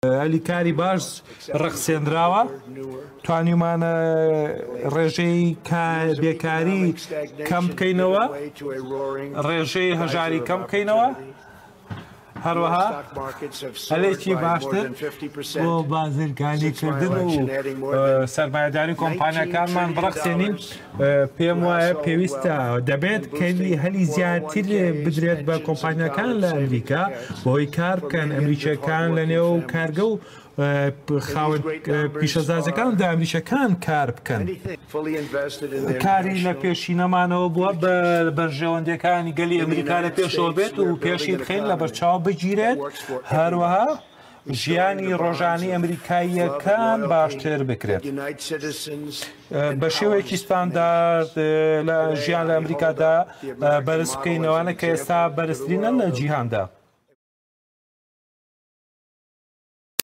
هەلی کاری باش ڕەخسێنراوە، توانیومانە ڕێژەی بێکاری کەم بکەینەوە، ڕێژەی هەژاری کەم بکەینەوە. هەروەها هەلێکی باشتر بۆ بازرگانیکردن و سەرمایەداری کۆمپانیاکانمان بڕەخسێنین. پێم وایە پێویستە دەبێت کەلی هەلی زیاتر بدرێت بە کۆمپانیاکان لە ئەمریکا بۆی کار بکەن، ئەمریکیەکان لە نێو کارگە و خاوەن پیشەسازەکان دا ئەمریکیەکان کار بکەن. کاری لە پێشینەمانەوە بووە بە بەرژەوەندیەکانی گەلی ئەمریکا لە پێشەوە بێت و پێشی بخەین، لە بەرچاو بگیرێت، هەروەها ژیانی ڕۆژانی ئەمریکاییەکان باشتر بکرێت بە شێوەیەکی ستاندارد، لە ژیان لە ئەمریکادا بەرز بکەینەوانە کە ئێستا بەرزترینە لە جیهاندا.